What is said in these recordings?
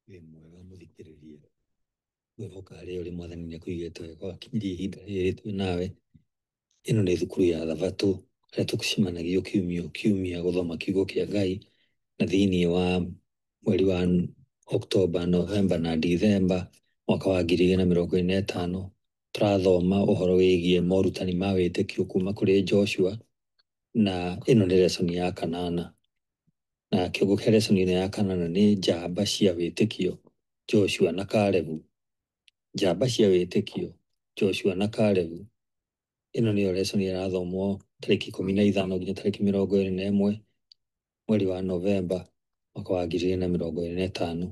Wĩ mwega mũthikĩrĩria, ngwĩhoka harĩa ũrĩ Mwathani nĩ akũigĩte wega wakinyirie ihinda rĩrĩ twĩ nawe. Ĩno nĩ thukuru ya Thabatũ harĩa tũcemanagia o kiumia o kiumia gũthoma kiugo kĩa Ngai, na thĩiniĩ wa mweri wa Oktomba, Novemba na Ndithemba mwaka wa 2025 tũrathoma ũhoro wĩgiĩ morutani ma wĩtĩkio kuma kũrĩ Joshua, na ĩno nĩ lesson ya kanana. Na kĩongo kĩa lesson ĩno ya kanana nĩ njamba cia wĩtĩkio Joshua na Kalebu. Njamba cia wĩtĩkio Joshua na Kalebu. Ĩno nĩyo lesson ĩrathomwo tarĩki 15 nginya tarĩki 21 mweri wa Novemba mwaka wa 2025.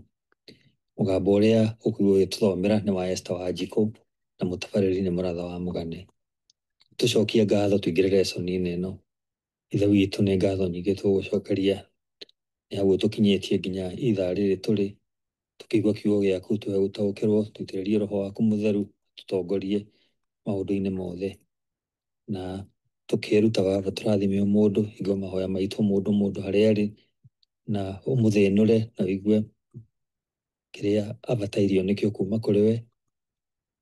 Mũgambo ũrĩa ũkũigua ũgĩtũthomera nĩ wa Esther Wanjikũ na mũtabarĩri nĩ Mũratha wa Mũgane. Tũcokie ngatho tũingĩre lesson-inĩ ĩno. Ithe witũ nĩ ngatho nyingĩ tũgũcokeria nĩ hau ũtũkinyĩtie nginya ithaa rĩrĩ tũrĩ, tũkĩigua kiugo gĩaku tũhe gũtaũkĩrwo, tũitĩrĩrie roho waku mũtheru tũtongorie maũndũ-inĩ mothe, na tũkĩĩruta Baba tũrathime o mũndũ, igua mahoya maitũ mũndũ mũndũ harĩa arĩ, na ũmũthĩnũre na ũigue kĩrĩa abatairio nĩkĩo kuma kũrĩ we,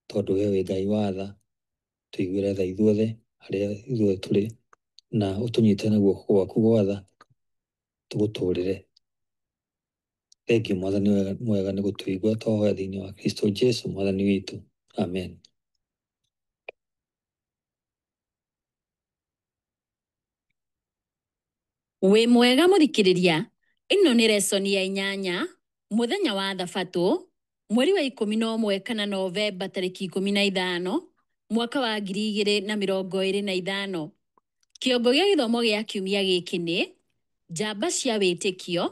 tondũ we wĩ Ngai wa tha. Tũiguĩre tha ithuothe harĩa ithuothe tũrĩ, na ũtũnyite na guoko gwaku gwa tha tũgũtũrĩre. Thengiũ Mwathani mwega nĩ gũtũigua twahoya thĩinĩ wa Kristo Jesu Mwathani witũ. Amen. Wĩ mwega mũthikĩrĩria, ĩno nĩ lesson ya inyanya, mũthenya wa Thabatũ, mweri wa 11 kana Novemba tarĩki 15, mwaka wa 2025. Kĩongo gĩa gĩthomo gĩa kiumia gĩkĩ nĩ njamba cia wĩtĩkio,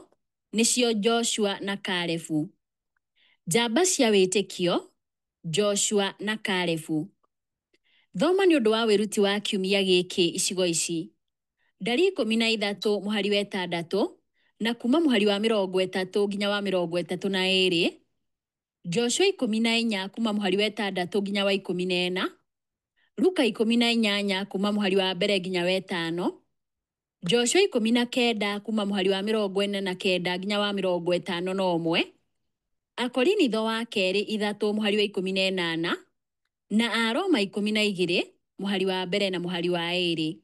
nĩcio Joshua na Kalebu. Njamba cia wĩtĩkio, Joshua na Kalebu. Thoma nĩ ũndũ wa wĩruti wa kiumia gĩkĩ icigo ici. Ndari 13 mũhari wa 6 na kuma mũhari wa 30 nginya wa 32. Joshua 14 kuma mũhari wa 6 nginya wa 14. Luka 18 kuma mũhari wa 1 nginya wa 5. Joshua 19 kuma mũhari wa 49 nginya wa 51. Akorinitho wa kerĩ 3 mũhari wa 18 na Aroma 12 mũhari wa 1 na mũhari wa 2.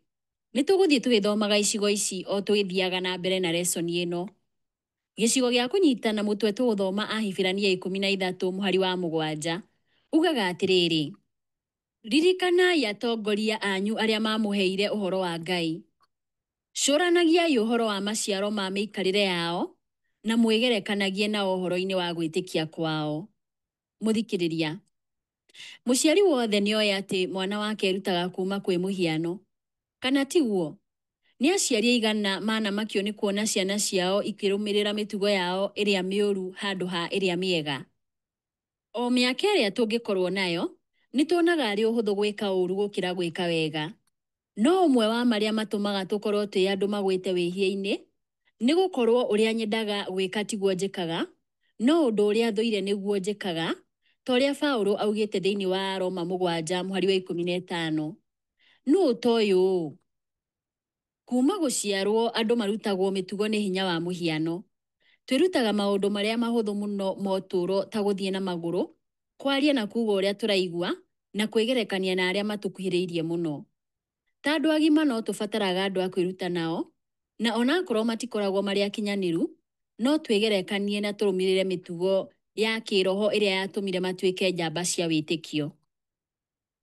Nĩ tũgũthiĩ tũgĩthomaga icigo ici o tũgĩthiaga na mbere na lesson ĩno. Gĩcigo gĩa kũnyitana mũtwe tũgũthoma Ahibirania 13 mũhari wa 7. Ugaga atĩrĩrĩ, ririkanai atongoria anyu arĩa mamũheire ũhoro wa Ngai. Cũranagiai ũhoro wa maciaro ma mĩikarĩre yao na mwĩgerekanagie nao ũhoro-inĩ wa gwĩtĩkia kwao. Mũthikĩrĩria, mũciari wothe nĩ oĩ atĩ mwana wake erutaga kuma kwĩ mũhiano. Kana tiguo? Nĩ aciari aigana manamakio nĩ kuona ciana ciao ikĩrũmĩrĩra mĩtugo yao ĩrĩa mĩũru handũ ha ĩrĩa mĩega? O mĩaka ĩrĩa tũngĩkorwo nayo, nĩ tuonaga arĩ ũhũthũ gwĩka ũũru gũkĩra gwĩka wega. No ũmwe wa marĩa matũmaga tũkorwo twĩ andũ magwĩte wĩhia-inĩ, nĩ gũkorwo ũrĩa nyendaga gwĩka tiguo njĩkaga, no ũndũ ũrĩa thũire nĩguo njĩkaga, ta ũrĩa Paũlũ augĩte thĩinĩ wa Aroma 7 mũhari wa 15. Nũ ũtoĩ ũũ? Kuma gũciarwo andũ marutagwo mĩtugo nĩ hinya wa mũhiano. Twĩrutaga maũndũ marĩa mahũthũ mũno ma ũtũũro ta gũthiĩ na magũrũ, kwaria na kuuga ũrĩa tũraigua, na kwĩgerekania na arĩa matũkuhĩrĩirie mũno. Ta andũ agima no tũbataraga andũ a kwĩruta nao, na onakorwo matikoragwo marĩ akinyanĩru, no twĩgerekanie na tũrũmĩrĩre mĩtugo ya kĩroho ĩrĩa yatũmire matuĩke njamba cia wĩtĩkio.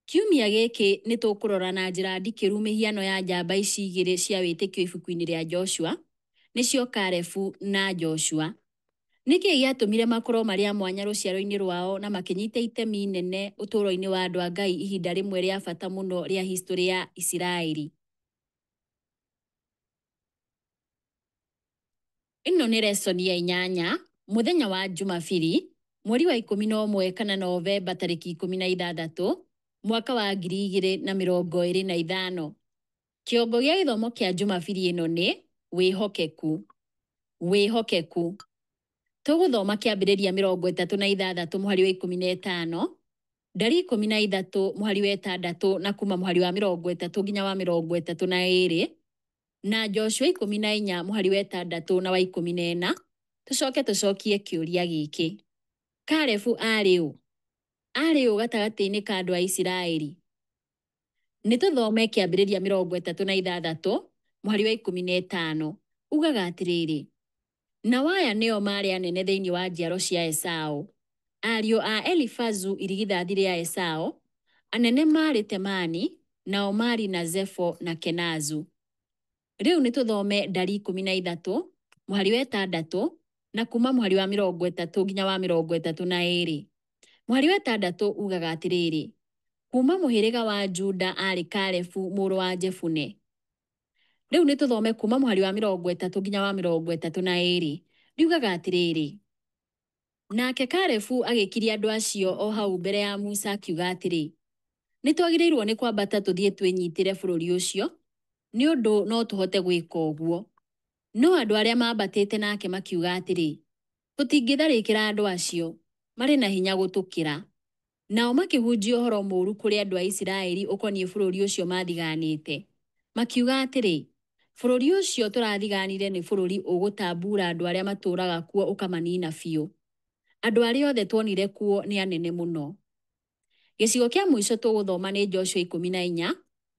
Kiumia gĩkĩ nĩ tũkũrora na njĩra ndikĩru mĩhiano ya njamba ici igĩrĩ cia wĩtĩkio ibuku-inĩ rĩa Joshua, nĩcio Kalebu na Joshua. Nĩkĩ gĩatũmire makorwo marĩ a mwanya rũciaro-inĩ rwao na makĩnyita itemi inene ũtũũro-inĩ wa andũ a Ngai ihinda rĩmwe rĩa bata mũno rĩa historĩ ya Isiraeli? Ĩno nĩ lesson ya inyanya, mũthenya wa Jumabiri, mweri wa 11 kana Novemba tarĩki 16, mwaka wa 2025. Kĩongo gĩa gĩthomo kĩa Jumabiri ĩno nĩ wĩhokeku. Wĩhokeku. Tũgũthoma kĩambĩrĩria 36 mũhari wa 15, Ndari 13 mũhari wa 6 na kuma mũhari wa 30 nginya wa 32, na Joshua 14 mũhari wa 6 na wa 14, tũcoke tũcokie kĩũria gĩkĩ. Kalebu aarĩ ũ? Aarĩ ũ gatagatĩ-inĩ ka andũ a Isiraeli? Nĩ tũthome Kĩambĩrĩria 36 mũhari wa 15. Ugaga atĩrĩrĩ, nao aya nĩo maarĩ anene thĩinĩ wa njiaro cia Esau. Ariũ a Elifazu irigithathi rĩa Esau, anene maarĩ Temani, na Omari na Zefo na Kenazu. Rĩu nĩ tũthome Ndari 13 mũhari wa 6 na kuma mũhari wa 30 nginya wa 32. Mũhari wa 6 ugaga atĩrĩrĩ, kuma mũhĩrĩga wa Juda aarĩ Kalebu mũrũ wa Jefune. Rĩu nĩ tũthome kuma mũhari wa 30 nginya wa 32. Riugaga atĩrĩrĩ, nake Kalebu agĩkiria andũ acio o hau mbere ya Musa akiuga atĩrĩ, nĩ twagĩrĩirwo nĩ kwambata tũthiĩ twĩnyitĩre bũrũri ũcio, nĩ ũndũ no tũhote gwĩka ũguo. No andũ arĩa maambatĩte nake makiuga atĩrĩ, tũtingĩtharĩkĩra andũ acio, marĩ na hinya gũtũkĩra. Nao makĩhunjia ũhoro mũũru kũrĩ andũ a Isiraeli ũkoniĩ bũrũri ũcio maathigaanĩte. Makiuga atĩrĩ, bũrũri ũcio tũrathigaanire nĩ bũrũri ũgũtambuura andũ arĩa matũũraga kuo ũkamaniina biũ. Andũ arĩa othe tuonire kuo nĩ anene mũno. Gĩcigo kĩa mũico tũgũthoma nĩ Joshua 14,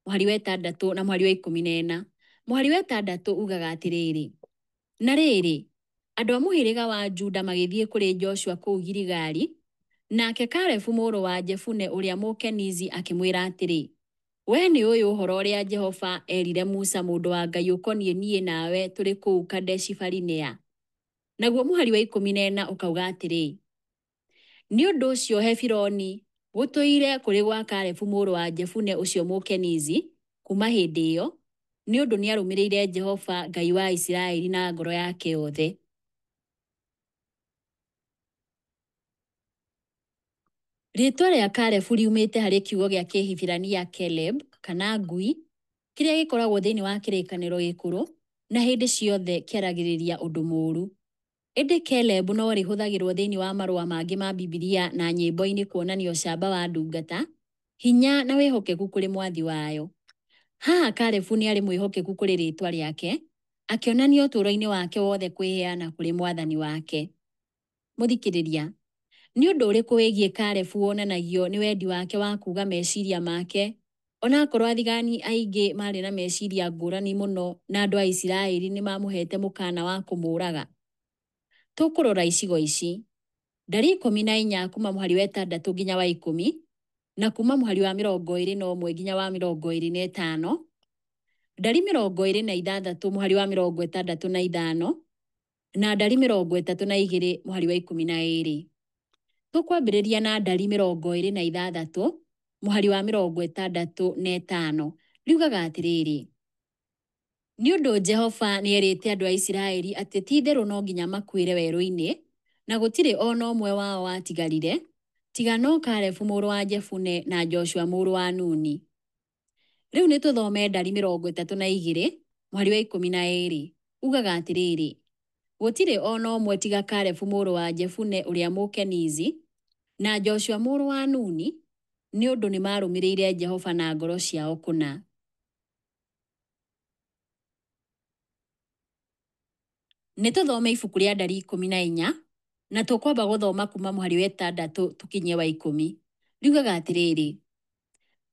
mũhari wa 6 na mũhari wa 14. Mũhari wa 6 ugaga atĩrĩrĩ, na rĩrĩ, andũ a mũhĩrĩga wa Juda magĩthiĩ kũrĩ Joshua kũu Giligali, nake Kalebu mũrũ wa Jefune ũrĩa Mũkenizi akĩmwĩra atĩrĩ, wee nĩ ũĩ ũhoro ũrĩa Jehova eerire Musa mũndũ wa Ngai ũkoniĩ niĩ nawe tũrĩ kũu Kadeshi-Barinea. Naguo mũhari wa 14 ũkauga atĩrĩ, nĩ ũndũ ũcio Hebironi gũtũire kũrĩ gwa Kalebu mũrũ wa Jefune ũcio Mũkenizi kuuma hĩndĩ ĩyo, nĩ ũndũ nĩarũmĩrĩire Jehova Ngai wa Isiraeli na ngoro yake yothe. Rĩĩtwa rĩa Kalebu riumĩte harĩ kiugo gĩa Kĩhibirania Keleb kana ngui, kĩrĩa gĩkoragwo thĩinĩ wa Kĩrĩkanĩro Gĩkũrũ na hĩndĩ ciothe kĩaragĩrĩria ũndũ mũũru. Ĩndĩ Keleb no rĩhũthagĩrũo thĩinĩ wa marũa mangĩ ma Bibilia na nyĩmbo-inĩ kuonania ũcamba wa ndungata, hinya na wĩhokeku kũrĩ mwathi wayo. Haha Kalebu nĩ arĩ mwĩhokeku kũrĩ rĩĩtwa rĩake, akĩonania ũtũũro-inĩ wake wothe kwĩheana kũrĩ mwathani wake. Mũthikĩrĩria, nĩ ũndũ ũrĩkũ wĩgiĩ Kalebu wonanagio nĩ wendi wake wa kuuga meciria make, onakorwo athigani aingĩ maarĩ na meciria ngũrani mũno na andũ a Isiraeli nĩ mamũheete mũkaana wa kũmũũraga? Tũkũrora icigo ici: Ndari 14 kuma mũhari wa 6 nginya wa 10, na kuma mũhari wa 21 nginya wa 25, Ndari 26 mũhari wa 65, na Ndari 32 mũhari wa 12. Tũkwambĩrĩria na Ndari 26 mũhari wa 65. Riugaga atĩrĩrĩ, nĩ ũndũ Jehova nĩerĩte andũ a Isiraeli atĩ ti-itherũ no nginya makuĩre werũ-inĩ, na gũtirĩ o na ũmwe wao watigarire, tiga no Kalebu mũrũ wa Jefune na Joshua mũrũ wa Nuni. Rĩu nĩ tũthome Ndari 32 mũhari wa 12. Ugaga atĩrĩrĩ, gũtirĩ o na ũmwe tiga Kalebu mũrũ wa Jefune ũrĩa Mũkenizi na Joshua mũrũ wa Nuni, nĩ ũndũ nĩmarũmĩrĩire Jehova na ngoro ciao kũna. Nĩ tũthome ibuku rĩa Ndari 14 na tũkwamba gũthoma kuma mũhari wa 6 tũkinye wa 10. Riugaga atĩrĩrĩ,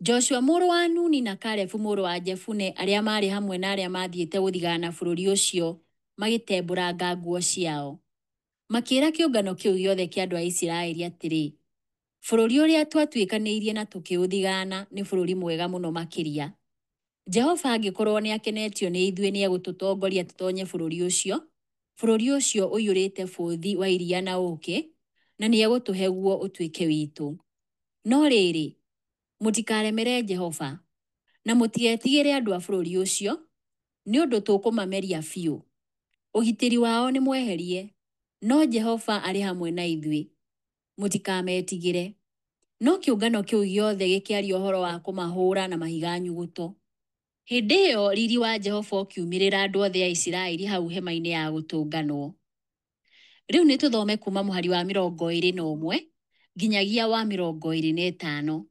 Joshua mũrũ wa Nuni na Kalebu mũrũ wa Jefune arĩa maarĩ hamwe na arĩa maathiĩte gũthigaana bũrũri ũcio magĩtembũranga nguo ciao. Makĩĩra kĩũngano kĩu gĩothe kĩa andũ a Isiraeli atĩrĩ, bũrũri ũrĩa twatuĩkanĩirie na tũkĩũthigaana nĩ bũrũri mwega mũno makĩria. Jehova angĩkorwo nĩakenetio nĩ ithuĩ nĩegũtũtongoria tũtoonye bũrũri ũcio ũiyũrĩte bũthi wa iria na ũũkĩ, na nĩegũtũhe guo ũtuĩke witũ. No rĩrĩ, mũtikaremere Jehova, na mũtigetigĩre andũ a bũrũri ũcio, nĩ ũndũ tũkũmameria biũ. Ũgitĩri wao nĩ mweherie, no Jehova arĩ hamwe na ithuĩ. Mũtikametigĩre. No kĩũngano kĩu gĩothe gĩkĩaria ũhoro wa kũmahũũra na mahiga nyuguto. Hĩndĩ ĩyo riri wa Jehova ũkiumĩrĩra andũ othe a Isiraeli hau hema-inĩ ya gũtũnganwo. Rĩu nĩ tũthome kuma mũhari wa 21 nginyagia wa 25.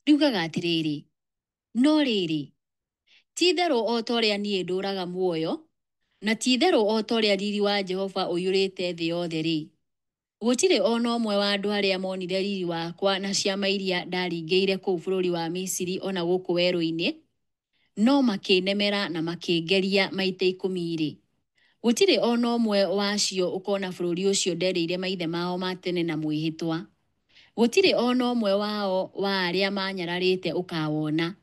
Riugaga atĩrĩrĩ, no rĩrĩ, ti-itherũ o ta ũrĩa niĩ ndũũraga muoyo, na ti-itherũ o ta ũrĩa riri wa Jehova ũiyũrĩte thĩ yothe-rĩ, Gũtirĩ o na ũmwe wa andũ arĩa moonire riri wakwa na ciama iria ndaringĩire kũu bũrũri wa Misiri o na gũkũ werũ-inĩ, no makĩĩnemera na makĩngeria maita 10-rĩ, gũtirĩ o na ũmwe wa acio ũkoona bũrũri ũcio nderĩire maithe mao ma tene na mwĩhĩtwa. Gũtirĩ o na ũmwe wao wa arĩa maanyararĩte ũkaawona.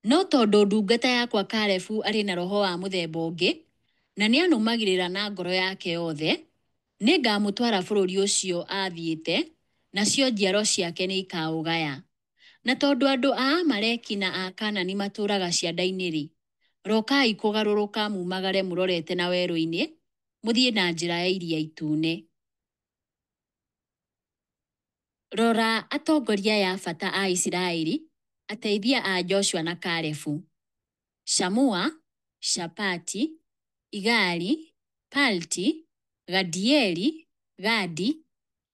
No tondũ ndungata yakwa Kalebu arĩ na roho wa mũthemba ũngĩ, na nĩanũmagĩrĩra na ngoro yake yothe, nĩngamũtwara bũrũri ũcio aathiĩte, nacio njiaro ciake nĩikaũgaya. Na tondũ andũ a Amaleki na a Kaanani matũũraga cianda-inĩ-rĩ, rokai kũgarũrũka mumagare mũrorete na werũ-inĩ, mũthiĩ na njĩra ya Iria Itune. Rora atongoria aya a bata a Isiraeli, ateithia a Joshua na Kalebu: Shamua, Shapati, Igali, Palti, Gadieli, Gadi,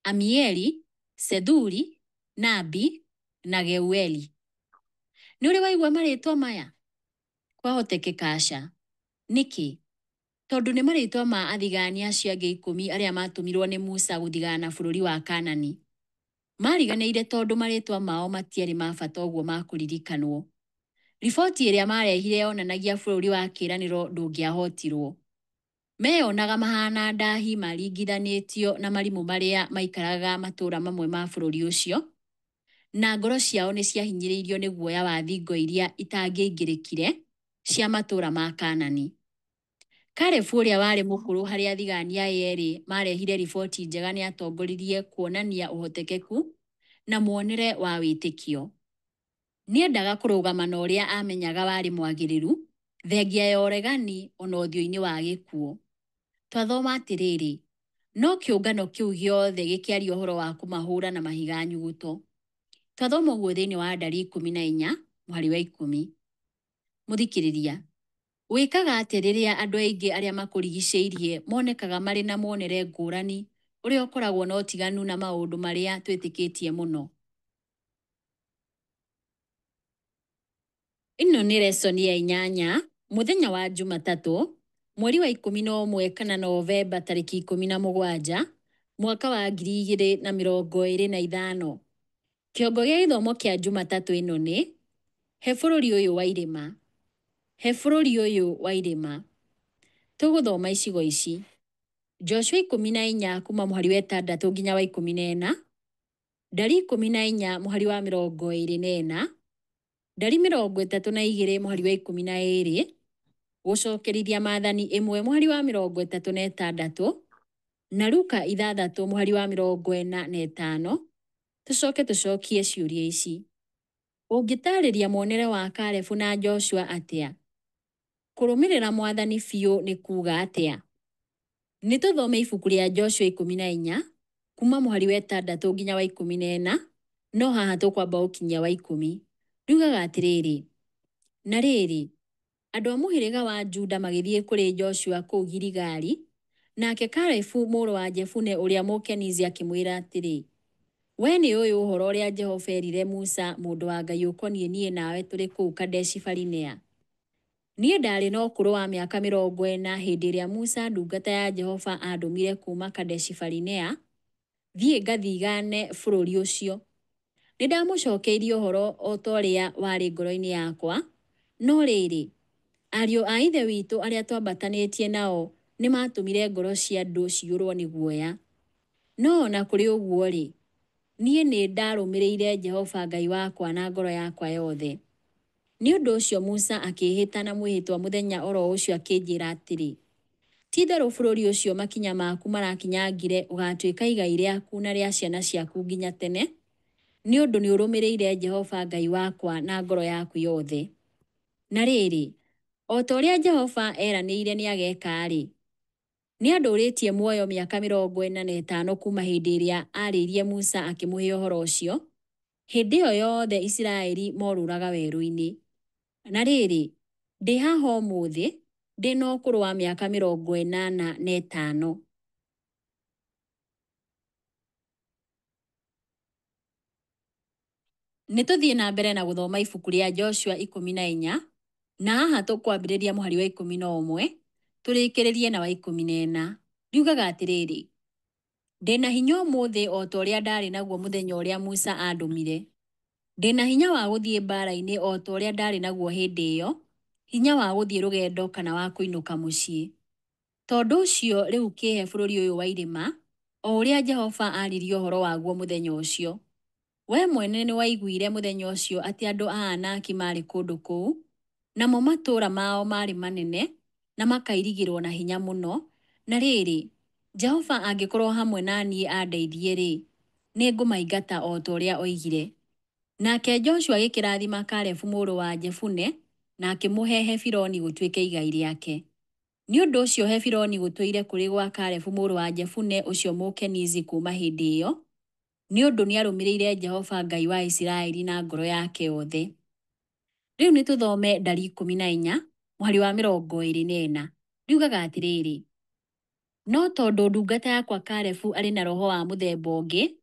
Amieli, Sethuri, Nabi, na Geueli. Nĩ ũrĩ waigua marĩĩtwa maya? Kwahotekeka aca. Nĩkĩ? Tondũ nĩ marĩĩtwa ma athigani acio angĩ 10 arĩa maatũmirũo nĩ Musa gũthigana bũrũri wa Kaanani. Maariganĩire tondũ marĩĩtwa mao matiarĩ ma bata ũguo ma kũririkanwo. Riboti ĩrĩa maarehire yonanagia Bũrũri wa Kĩĩranĩro ndũngĩahotirũo. Meeyonaga mahaana ndahi maringithanĩtio na marimũ marĩa maaikaraga matũũra mamwe ma bũrũri ũcio, na ngoro ciao nĩ ciahinyĩrĩirio nĩ guoya wa thingo iria itangĩaingĩrĩkire cia matũũra ma Kaanani. Kalebu ũrĩa warĩ mũkũrũ harĩ athigani aya erĩ maarehire riboti njega nĩ aatongoririe kuonania ũhotekeku na muonere wa wĩtĩkio. Nĩ endaga kũrũgama na ũrĩa aamenyaga warĩ mwagĩrĩru, thengia ya ũregani o na ũthiũ-inĩ wa gĩkuũ. Twathoma atĩrĩrĩ, no kĩũngano kĩu gĩothe gĩkĩaria ũhoro wa kũmahũũra na mahiga nyuguto. Twathoma ũguo thĩinĩ wa Ndari 14 mũhari wa 10. Mũthikĩrĩria, wĩkaga atĩa rĩrĩa andũ aingĩ arĩa makũrigicĩirie monekaga marĩ na muonere ngũrani ũrĩa ũkoragwo na ũtiganu na maũndũ marĩa twĩtĩkĩtie mũno? Ĩno nĩ lesson ya inyanya, mũthenya wa Jumatatũ, mweri wa 11 kana Novemba tarĩki 17, mwaka wa 2025. Kĩongo gĩa gĩthomo kĩa Jumatatũ ĩno nĩ, He bũrũri ũyũ wa irĩma. He bũrũri ũyũ wa irĩma. Tũgũthoma icigo ici: Joshua 14 kuma mũhari wa 6 nginya wa 14, Ndari 14 mũhari wa 24, Ndari 32 mũhari wa 12, Gũcokerithia Maathani 1 mũhari wa 36, na Luka 6 mũhari wa 45. Tũcoke tũcokie ciũria ici. Ũngĩtaarĩria muonere wa Kalebu na Joshua atĩa? Kũrũmĩrĩra Mwathani biũ nĩ kuuga atĩa? Nĩ tũthome ibuku rĩa Joshua 14 kuma mũhari wa 6 nginya wa 14, no haha tũkwamba gũkinyia wa 10. Riugaga atĩrĩrĩ, na rĩrĩ, andũ a mũhĩrĩga wa Juda magĩthiĩ kũrĩ Joshua kũu Giligali, nake Kalebu mũrũ wa Jefune ũrĩa Mũkenizi akĩmwĩra atĩrĩ, Wee nĩũũĩ ũhoro ũrĩa Jehova eerire Musa mũndũ wa Ngai ũkoniĩ niĩ nawe tũrĩ kũu Kadeshi-Barinea. Niĩ ndaarĩ na ũkũrũ wa mĩaka 40 hĩndĩ ĩrĩa Musa ndungata ya Jehova aandũmire kuuma Kadeshi-Barinea thiĩ ngathigaane bũrũri ũcio. Nĩndamũcookeirie ũhoro o ta ũrĩa warĩ ngoro-inĩ yakwa, no rĩrĩ, ariũ a ithe witũ arĩa twambatanĩtie nao nĩmatũmire ngoro cia andũ ciyũrwo nĩ guoya. No o na kũrĩ ũguo-rĩ, niĩ nĩndarũmĩrĩire Jehova Ngai wakwa na ngoro yakwa yothe. Nĩ ũndũ ũcio Musa akĩĩhĩta na mwĩhĩtwa mũthenya o ro ũcio akĩnjĩĩra atĩrĩ, 'Ti-itherũ bũrũri ũcio makinya maku marakinyangire ũgaatuĩka igai rĩaku na rĩa ciana ciaku nginya tene, nĩ ũndũ nĩũrũmĩrĩire Jehova Ngai wakwa na ngoro yaku yothe.' Na rĩrĩ, o ta ũrĩa Jehova eeranĩire nĩageeka-rĩ, nĩandũũrĩtie muoyo mĩaka 45 kuuma hĩndĩ ĩrĩa aarĩirie Musa akĩmũhe ũhoro ũcio, hĩndĩ ĩyo yothe Isiraeli moorũraga werũ-inĩ. Na rĩrĩ, ndĩ haha ũmũthĩ ndĩ na ũkũrũ wa mĩaka 85. Nĩ tũthiĩ na mbere na gũthoma ibuku rĩa Joshua 14, na haha tũkwambĩrĩria mũhari wa 11 tũrĩkĩrĩrie na wa 14. Riugaga atĩrĩrĩ, Ndĩ na hinya ũmũthĩ o ta ũrĩa ndaarĩ naguo mũthenya ũrĩa Musa aandũmire. Ndĩ na hinya wa gũthiĩ mbaara-inĩ o ta ũrĩa ndaarĩ naguo hĩndĩ ĩyo, hinya wa gũthiĩ rũgendo kana wa kũinũka mũciĩ. Tondũ ũcio rĩu kĩĩhe bũrũri ũyũ wa irĩma, o ũrĩa Jehova aaririe ũhoro waguo mũthenya ũcio. Wee mwene nĩwaiguire mũthenya ũcio atĩ andũ a Anaki maarĩ kũndũ kũu, namo matũũra mao maarĩ manene, na makairigĩrũo na hinya mũno, na rĩrĩ, Jehova angĩkorũo hamwe na niĩ andeithie-rĩ, nĩngũmaingata o ta ũrĩa oigire. Nake Joshua agĩkĩrathima Kalebu mũrũ wa Jefune, na akĩmũhe Hebironi gũtuĩke igai rĩake. Nĩ ũndũ ũcio Hebironi gũtũire kũrĩ gwa Kalebu mũrũ wa Jefune ũcio Mũkenizi kuuma hĩndĩ ĩyo, nĩ ũndũ nĩaarũmĩrĩire Jehova Ngai wa Isiraeli na ngoro yake yothe. Rĩu nĩ tũthome Ndari 14, mũhari wa 24. Riugaga atĩrĩrĩ, no tondũ ndungata yakwa Kalebu arĩ na roho wa mũthemba ũngĩ,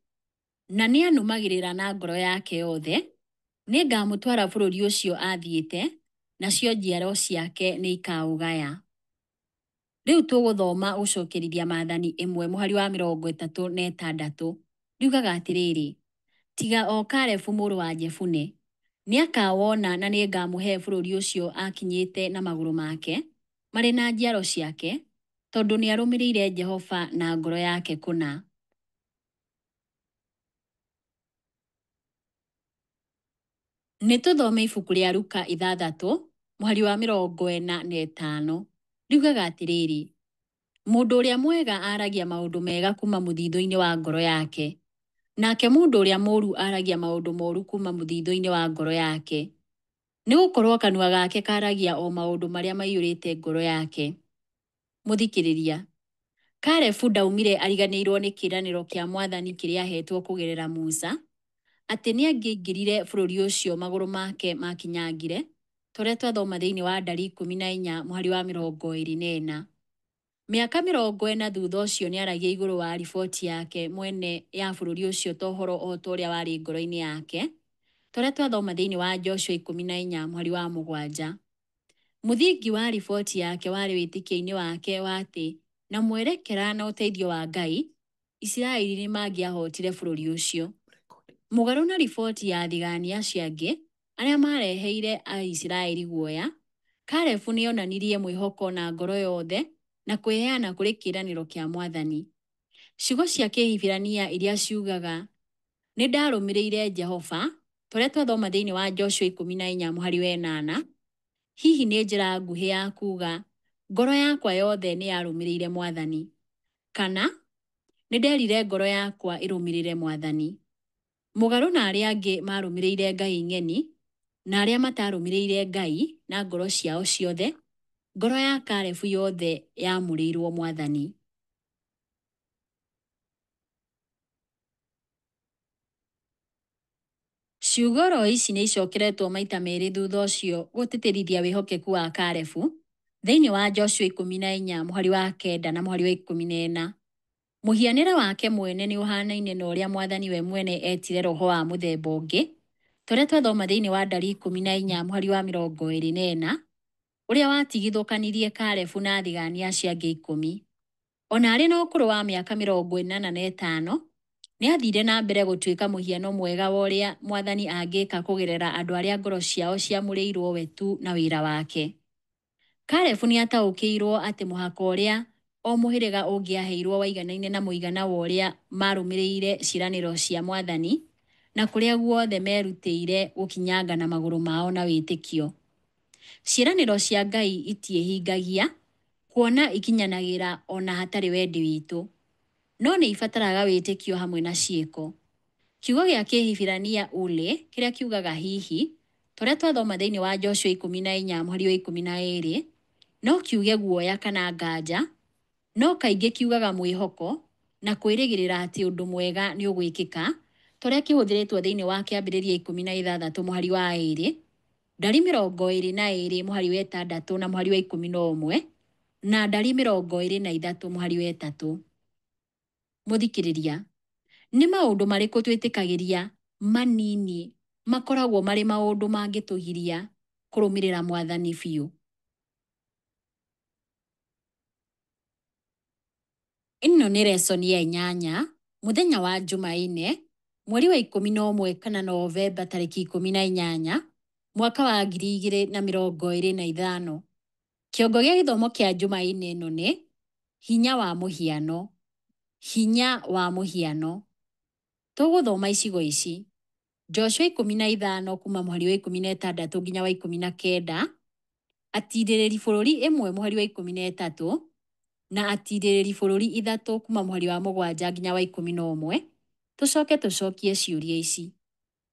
na nĩanũmagĩrĩra na ngoro yake yothe, nĩngamũtwara bũrũri ũcio aathiĩte, nacio njiaro ciake nĩikaũgaya. Rĩu tũgũthoma gũcokerithia Maathani 1 mũhari wa 36. Riugaga atĩrĩrĩ, tiga o Kalebu mũrũ wa Jefune, nĩakawona na nĩngamũhe bũrũri ũcio aakinyĩte na magũrũ make, marĩ na njiaro ciake, tondũ nĩarũmĩrĩire Jehova na ngoro yake kũna. Nĩ tũthome ibuku rĩa Luka 6, mũhari wa 45. Riugaga atĩrĩrĩ, mũndũ ũrĩa mwega aragia maũndũ mega kuuma mũthithũ-inĩ wa ngoro yake, nake mũndũ ũrĩa mũũru aragia maũndũ moru kuuma mũthithũ-inĩ wa ngoro yake. Nĩ gũkorũo kanua gake karagia o maũndũ marĩa maiyũrĩte ngoro yake. Mũthikĩrĩria, Kalebu ndaumire ariganĩirwo nĩ kĩĩranĩro kĩa Mwathani kĩrĩa aheetwo kũgerera Musa, atĩ nĩ angĩaingĩrire bũrũri ũcio magũrũ make maakinyangire, ta ũrĩa twathoma thĩinĩ wa Ndari 14 mũhari wa 24. Mĩaka 40 thutha ũcio nĩ aragia igũrũ wa riboti yake mwene ya bũrũri ũcio ta ũhoro o ta ũrĩa warĩ ngoro-inĩ yake, ta ũrĩa twathoma thĩinĩ wa Joshua 14 mũhari wa 7. Mũthingi wa riboti yake warĩ wĩtĩkio-inĩ wake wa atĩ na mwerekera na ũteithio wa Ngai, Isiraeli nĩ mangĩahotire bũrũri ũcio. Mũgarũ na riboti ya athigani acio angĩ, arĩa maareheire Aisiraeli guoya, Kalebu nĩ onanirie mwĩhoko na ngoro yothe na kwĩheana kũrĩ kĩĩranĩro kĩa Mwathani. Ciugo cia Kĩhibirania iria ciugaga nĩ ndarũmĩrĩire Jehova, ta ũrĩa twathoma thĩinĩ wa Joshua 14 mũhari wa 8, hihi nĩ njĩra nguhĩ ya kuuga ngoro yakwa yothe nĩ yarũmĩrĩire Mwathani, kana nĩ nderire ngoro yakwa ĩrũmĩrĩre Mwathani. Mũgarũ na arĩa angĩ maarũmĩrĩire ngai ng'eni, na arĩa mataarũmĩrĩire Ngai na ngoro ciao ciothe, ngoro ya Kalebu yothe yaamũrĩirwo Mwathani. Ciugo oro ici nĩ icokeretwo maita merĩ thutha ũcio gũtĩtĩrithia wĩhokeku wa Kalebu thĩinĩ wa Joshua 14 mũhari wa 9 na mũhari wa 14. Mũhianĩre wake mwene nĩ ũhaanaine na ũrĩa Mwathani we mwene eetire roho wa mũthemba ũngĩ, ta ũrĩa twathoma thĩinĩ wa Ndari 14 mũhari wa 24, ũrĩa watigithũkanirie Kalebu na athigani acio angĩ 10. O na arĩ na ũkũrũ wa mĩaka 45, nĩ aathire na mbere gũtuĩka mũhiano mwega wa ũrĩa Mwathani angĩka kũgerera andũ arĩa ngoro ciao ciamũrĩirũo we tu na wĩra wake. Kalebu nĩ aataũkĩirũo atĩ mũhaka ũrĩa o mũhĩrĩga ũngĩaheirũo waiganaine na mũigana wa ũrĩa maarũmĩrĩire ciĩranĩro cia Mwathani na kũrĩa guothe meerutĩire gũkinyanga na magũrũ mao na wĩtĩkio. Ciĩranĩro cia Ngai itiĩhingagia, kuona ikinyanagĩra o na hatarĩ wendi witũ, no nĩ ibataraga wĩtĩkio hamwe na ciĩko. Kiugo gĩa Kĩhibirania ule, kĩrĩa kiugaga hihi, ta ũrĩa twathoma thĩinĩ wa Joshua 14 mũhari wa 12, no kiuge guoya kana nganja, no kaingĩ kiugaga mwĩhoko na kwĩrĩgĩrĩra atĩ ũndũ mwega nĩ ũgwĩkĩka, ta ũrĩa kĩhũthĩrĩtwo thĩinĩ wa Kĩambĩrĩria 16 mũhari wa 2, Ndari 22 mũhari wa 6 na mũhari wa 11, na Ndari 23 mũhari wa 3. Mũthikĩrĩria, nĩ maũndũ marĩkũ twĩtĩkagĩria manini makoragwo marĩ maũndũ mangĩtũgiria kũrũmĩrĩra Mwathani biũ? Ĩno nĩ lesson ya inyanya, mũthenya wa Jumaine, mweri wa 11 kana Novemba tarĩki 18, mwaka wa 2025. Kĩongo gĩa gĩthomo kĩa Jumaine ĩno nĩ hinya wa mũhiano. Hinya wa mũhiano. Tũgũthoma icigo ici: Joshua 15 kuma mũhari wa 16 nginya wa 19, Atirĩrĩri bũrũri 1 mũhari wa 13, na Atirĩrĩri bũrũri 3 kuma mũhari wa 7 nginya wa 11. Tũcoke tũcokie ciũria ici: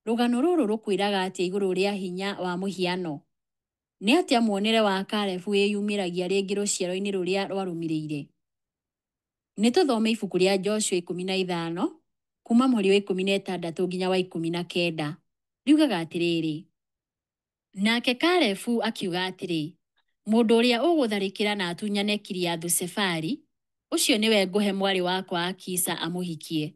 Rũgano rũrũ rũkwĩraga atĩa igũrũ rĩa hinya wa mũhiano? Nĩ atĩa muonere wa Kalebu wĩyumĩragia rĩngĩ rũciaro-inĩ rũrĩa rwarũmĩrĩire? Nĩ tũthome ibuku rĩa Joshua 15 kuma mũhari wa 16 nginya wa 19. Riugaga atĩrĩrĩ, nake Kalebu akiuga atĩrĩ, mũndũ ũrĩa ũgũtharĩkĩra na atunyane Kiriathu-Sefari, ũcio nĩwe ngũhe mwarĩ wakwa Akisa amũhikie.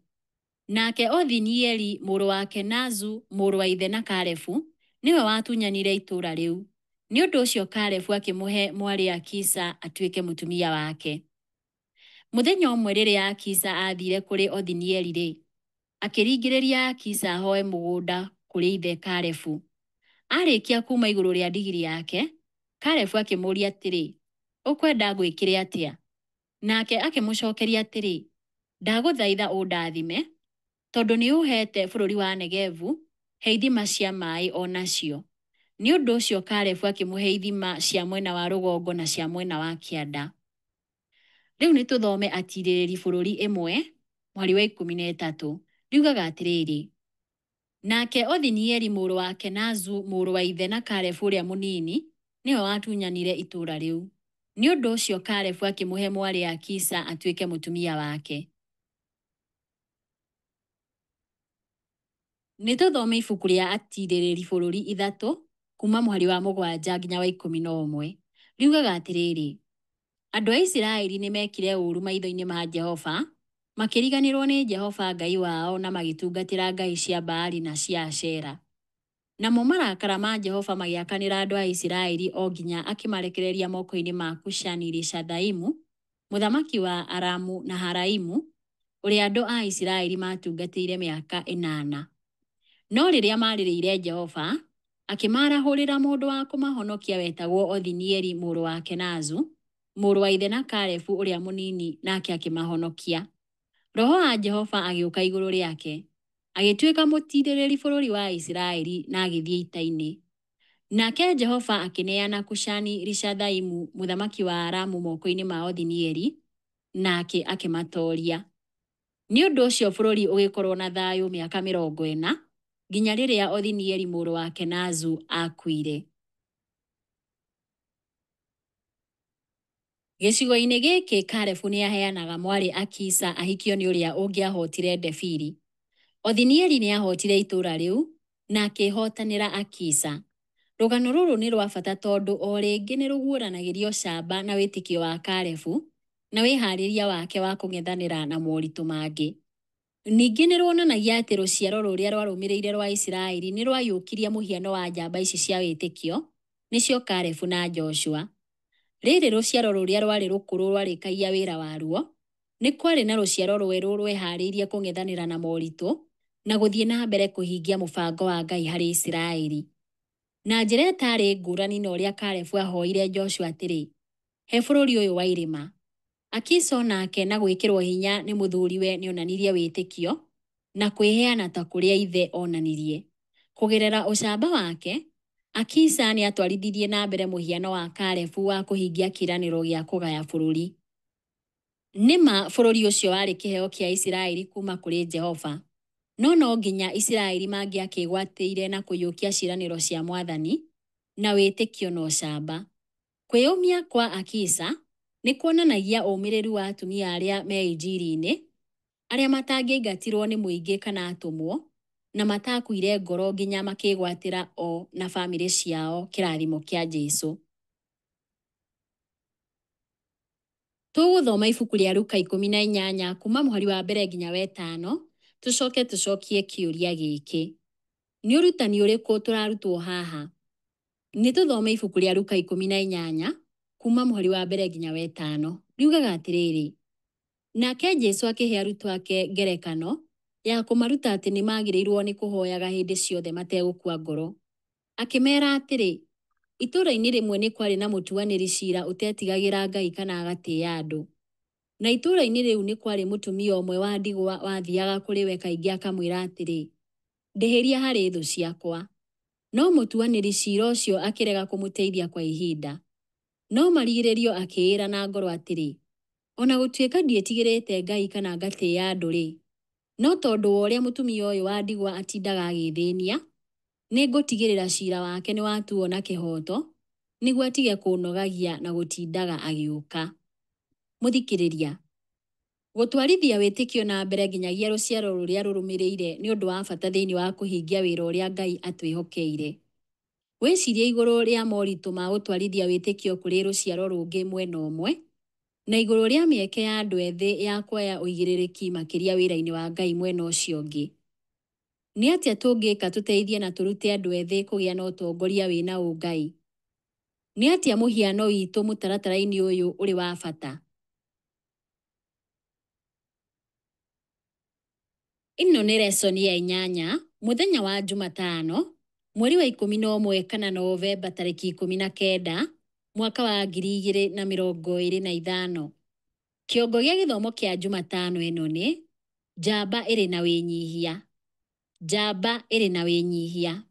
Nake Othinieli mũrũ wa Kenazu, mũrũ wa ithe na Kalebu, nĩwe watunyanire itũũra rĩu. Nĩ ũndũ ũcio Kalebu akĩmũhe mwarĩ Akisa atuĩke mũtumia wake. Mũthenya ũmwe rĩrĩa Akisa aathiire kũrĩ Othinieli-rĩ, akĩringĩrĩria Akisa ahoe mũgũnda kũrĩ ithe Kalebu. Aarĩkia kuuma igũrũ rĩa ndigiri yake, Kalebu akĩmũũria atĩrĩ, ũkwenda ngwĩkĩre atĩa? Nake akĩmũcokeria atĩrĩ, ndagũthaitha ũndathime, tondũ nĩ ũheete bũrũri wa Negevu, he ithima cia maĩ o nacio. Nĩ ũndũ ũcio Kalebu akĩmũhe ithima cia mwena wa rũgongo na cia mwena wa kĩanda. Rĩu nĩ tũthome Atirĩrĩri bũrũri 1 mũhari wa 13. Riugaga atĩrĩrĩ, nake Othinieli mũrũ wa Kenazu, mũrũ wa ithe na Kalebu ũrĩa mũnini, nĩwe watunyanire itũũra rĩu. Nĩ ũndũ ũcio Kalebu akĩmũhe mwarĩ Akisa atuĩke mũtumia wake. Nĩ tũthome ibuku rĩa Atirĩrĩri bũrũri 3 kuma mũhari wa 7 nginya wa 11. Riugaga atĩrĩrĩ, andũ a Isiraeli nĩ meekire ũũru maitho-inĩ ma Jehova, makĩriganĩrũo nĩ Jehova Ngai wao na magĩtungatĩra ngai cia Baali na cia Ashera. Namo marakara ma Jehova magĩakanĩra andũ a Isiraeli o nginya akĩmarekereria moko-inĩ ma Kushani-Rishathaimu, mũthamaki wa Aramu-Naharaimu, ũrĩa andũ a Isiraeli maatungatĩire mĩaka 8. No rĩrĩa maarĩrĩire Jehova, akĩmaarahũrĩra mũndũ wa kũmahonokia wetagwo Othinieli mũrũ wa Kenazu, mũrũ wa ithe na Kalebu ũrĩa mũnini, nake akĩmahonokia. Roho wa Jehova agĩũka igũrũ rĩake, agĩtuĩka mũtiirĩrĩri bũrũri wa Isiraeli na agĩthiĩ ita-inĩ. Nake Jehova akĩneana Kushani-Rishathaimu mũthamaki wa Aramu moko-inĩ ma Othinieli, nake akĩmatooria. Nĩ ũndũ ũcio bũrũri ũgĩkorũo na thayũ mĩaka 40, nginya rĩrĩa Othinieli mũrũ wa Kenazu aakuire. Gĩcigo-inĩ gĩkĩ Kalebu nĩ aheanaga mwarĩ Akisa ahikio nĩ ũrĩa ũngĩahootire Debiri. Othinieli nĩ aahootire itũũra rĩu na akĩĩhotanĩra Akisa. Rũgano rũrũ nĩ rwa bata tondũ o rĩngĩ nĩ rũguũranagĩria ũcamba na wĩtĩkio wa Kalebu na wĩhaarĩria wake wa kũng'ethanĩra na moritũ mangĩ. Ningĩ nĩ ruonanagia atĩ rũciaro rũrĩa rwarũmĩrĩire rwa Isiraeli nĩ rwaiyũkirie mũhiano wa njamba ici cia wĩtĩkio, nĩcio Kalebu na Joshua. Rĩrĩ rũciaro rũrĩa rwarĩ rũkũrũ rwarĩkagia wĩra waruo, nĩ kwarĩ na rũciaro rwerũ rweharĩirie kũng'ethanĩra na moritũ na gũthiĩ na mbere kũhingia mũbango wa Ngai harĩ Isiraeli. Na njĩra ĩtaarĩ ngũrani na ũrĩa Kalebu aahoire Joshua atĩrĩ, he bũrũri ũyũ wa irĩma. Akisa o nake na gwĩkĩrwo hinya nĩ mũthuriwe nĩ onanirie wĩtĩkio na kwĩheana ta kũrĩa ithe onanirie. Kũgerera ũcamba wake, Akisa nĩ aatwarithirie na mbere mũhiano wa Kalebu wa kũhingia kĩĩranĩro gĩa kũgaya bũrũri. Nĩ ma bũrũri ũcio warĩ kĩheo kĩa Isiraeli kuuma kũrĩ Jehova. No no nginya Isiraeli mangĩakĩgwatĩire na kũiyũkia ciĩranĩro cia Mwathani na wĩtĩkio na ũcamba. Kwĩyũmia kwa Akisa nĩ kuonanagia ũmĩrĩru wa atumia arĩa me Injiri-inĩ, arĩa matangĩaingatirwo nĩ mũingĩ kana atũmwo, na matakuire ngoro nginya makĩgwatĩra o na famĩlĩ ciao kĩrathimo kĩa Jesu. Tũgũthoma ibuku rĩa Luka 18 kuma mũhari wa mbere nginya wetano, tũcoke tũcokie kĩũria gĩkĩ. Nĩ ũrutani ũrĩkũ tũrarutwo haha? Nĩ tũthome ibuku rĩa Luka 18 kuma mũhari wa mbere nginya wetano. Riugaga atĩrĩrĩ, Nake Jesũ akĩhe arutwo ake ngerekano ya kũmaruta atĩ nĩ magĩrĩirwo nĩ kũhoyaga hĩndĩ ciothe mategũkua ngoro. Akĩmeera atĩrĩ, Itũũra-inĩ rĩmwe nĩ kwarĩ na mũtuanĩri ciira ũteetigagĩra Ngai kana agatĩĩa andũ. Na itũũra-inĩ rĩu nĩ kwarĩ mũtumia ũmwe wa ndigwa wathiaga kũrĩ we kaingĩ akamwĩra atĩrĩ, 'Ndĩhĩria harĩ thũ ciakwa. No mũtuanĩri ciira ũcio akĩrega kũmũteithia kwa ihinda. No marigĩrĩrio akĩĩra na ngoro atĩrĩ, 'O na gũtuĩka ndiĩtigĩrĩte Ngai kana ngatĩĩa andũ-rĩ, no tondũ wa ũrĩa mũtumia ũyũ wa ndigwa atindaga agĩĩthĩnia, nĩ ngũtigĩrĩra ciira wake nĩ watuo na kĩhooto, nĩguo atige kũũnogagia na gũtindaga agĩũka. Mũthikĩrĩria, gũtwarithia wĩtĩkio na mbere nginyagia rũciaro rũrĩa rũrũmĩrĩire nĩ ũndũ wa bata thĩinĩ wa kũhingia wĩra ũrĩa Ngai atwĩhokeire. Wĩcirie igũrũ rĩa moritũ ma gũtwarithia wĩtĩkio kũrĩ rũciaro rũngĩ mwena ũmwe, na igũrũ rĩa mĩeke ya andũ ethĩ ya kuoya ũigĩrĩrĩki makĩria wĩra-inĩ wa Ngai mwena ũcio ũngĩ. Nĩ atĩa tũngĩka tũteithie na tũrute andũ ethĩ kũgĩa na ũtongoria wĩna ũngai? Nĩ atĩa mũhiano witũ mũtaratara-inĩ ũyũ ũrĩ wa bata? Ĩno nĩ lesson ya inyanya, mũthenya wa Jumatano, mweri wa 11 kana Novemba tarĩki 19, mwaka wa 2025. Kĩongo gĩa gĩthomo kĩa Jumatano ĩno nĩ Njamba ĩrĩ na wĩnyihia. Njamba ĩrĩ na wĩnyihia.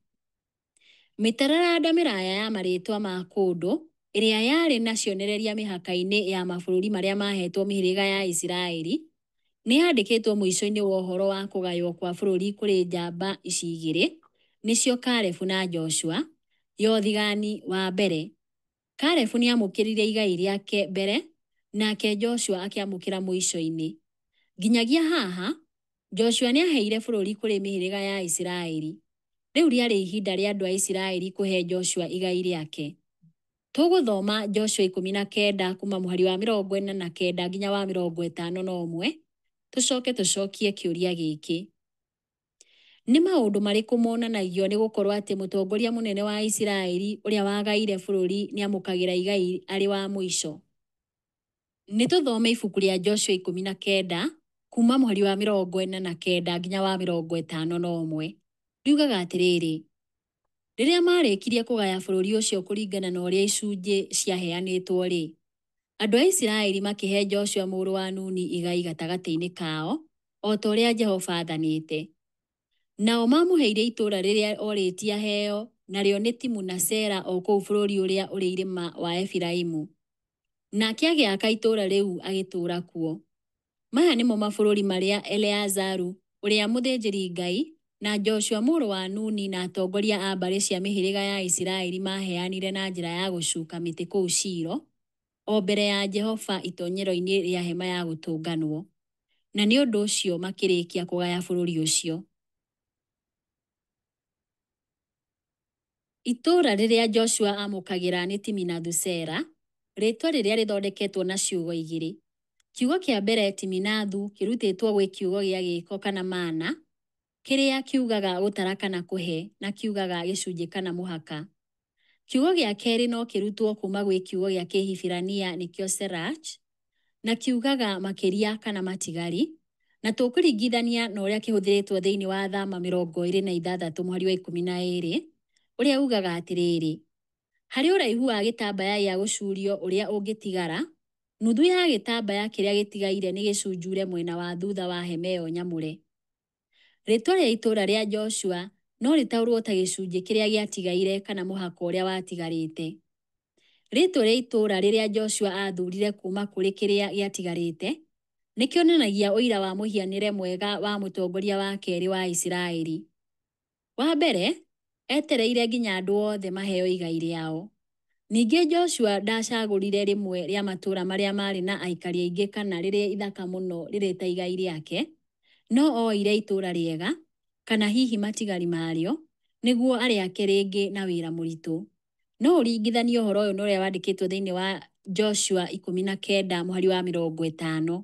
Mĩtararanda mĩraya ya marĩtwa ma kũndũ ĩrĩa yarĩ na cionereria mĩhaka-inĩ ya mabũrũri marĩa mahetwo mĩhĩrĩga ya Isiraeli nĩ yandĩkĩtwo mũico-inĩ wa ũhoro wa kũgaywo kwa bũrũri kũrĩ njamba ici igĩrĩ, nĩcio Kalebu na Joshua, ya ũthigani wa mbere. Kalebu nĩ aamũkĩrire igai rĩake mbere, nake Joshua akĩamũkĩra mũico-inĩ. Nginyagia haha, Joshua nĩ aaheire bũrũri kũrĩ mĩhĩrĩga ya Isiraeli. Rĩu rĩarĩ ihinda rĩa andũ a Isiraeli kũhe Joshua igai rĩake. Tũgũthoma Joshua 19 kuma mũhari wa 49 nginya wa 51, tũcoke tũcokie kĩũria gĩkĩ. Nĩ maũndũ marĩkũ monanagio nĩ gũkorũo atĩ mũtongoria mũnene wa Isiraeli ũrĩa wagaire bũrũri nĩ amũkagĩra igai arĩ wa mũico? Nĩ tũthome ibuku rĩa Joshua 19 kuma mũhari wa 49 nginya wa 51. Riugaga atĩrĩrĩ, Rĩrĩa maarĩkirie kũgaya bũrũri ũcio kũringana na ũrĩa icunjĩ ciaheanĩtwo-rĩ, andũ a Isiraeli makĩhe Joshua mũrũ wa Nuni igai gatagatĩ-inĩ kao, o ta ũrĩa Jehova aathanĩte. Nao maamũheire itũũra rĩrĩa orĩtie aheo, narĩo nĩ Timuna-sera o kũu bũrũri ũrĩa ũrĩ irĩma wa Efiraimu. Nake agĩaka itũũra rĩu agĩtũũra kuo. Maya nĩmo mabũrũri marĩa Eleazaru ũrĩa mũthĩnjĩri-Ngai, na Joshua mũrũ wa Nuni na atongoria a mbarĩ cia mĩhĩrĩga ya Isiraeli maaheanire na njĩra ya gũcuka mĩtĩ kũu Shilo, o mbere ya Jehova itonyero-inĩ rĩa hema ya gũtũnganwo. Na nĩ ũndũ ũcio makĩrĩkia kũgaya bũrũri ũcio. Itũũra rĩrĩa Joshua aamũkagĩra nĩ Timinathu-sera, rĩĩtwa rĩrĩa rĩthondeketwo na ciugo igĩrĩ. Kiugo kĩa mbere Timinathu kĩrutĩtwo gwĩ kiugo gĩa gĩĩko kana mana, kĩrĩa kiugaga gũtara kana kũhe na kiugaga gĩcunjĩ kana mũhaka. Kiugo gĩa kerĩ no kĩrutwo kuuma gwĩ kiugo gĩa Kĩhibirania nĩkĩo serach, na kiugaga makĩria kana matigari, na tũkũringithania na ũrĩa kĩhũthĩrĩtwo thĩinĩ wa Thama 26 mũhari wa 12, ũrĩa ugaga atĩrĩrĩ, Harĩ ũraihu wa gĩtambaya gĩa gũcuurio ũrĩa ũngĩtigara, nuthu ya gĩtambaya kĩrĩa gĩtigaire nĩ gĩcunjuure mwena wa thutha wa hema ĩyo nyamũre. Rĩĩtwa rĩa itũũra rĩa Joshua no rĩtaũrũo ta gĩcunjĩ kĩrĩa gĩatigaire kana mũhaka ũrĩa watigarĩte. Rĩĩtwa rĩa itũũra rĩrĩa Joshua aathuurire kuuma kũrĩ kĩrĩa gĩatigarĩte, nĩ kĩonanagia ũira wa mũhianĩre mwega wa mũtongoria wa kerĩ wa Isiraeli. Wa mbere, eetereire nginya andũ othe maheo igai rĩao. Ningĩ Joshua ndaacagũrire rĩmwe rĩa matũũra marĩa maarĩ na aikari aingĩ kana rĩrĩa ithaka mũno rĩrĩ ta igai rĩake, no ooire itũũra rĩega, kana hihi matigari marĩo, nĩguo arĩake rĩngĩ na wĩra mũritũ. No ũringithanie ũhoro ũyũ na ũrĩa wandĩkĩtwo thĩinĩ wa Joshua 19 mũhari wa 50.